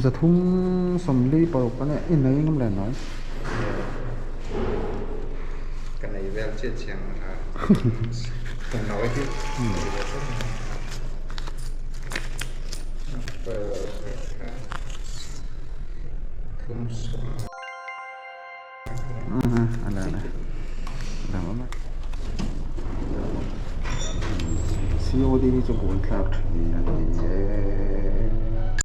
346 a nia i nei ngam le noi. Ka nei vel chiah chiang a ka noi hi. COD hi chu buaithlak thin a ni e.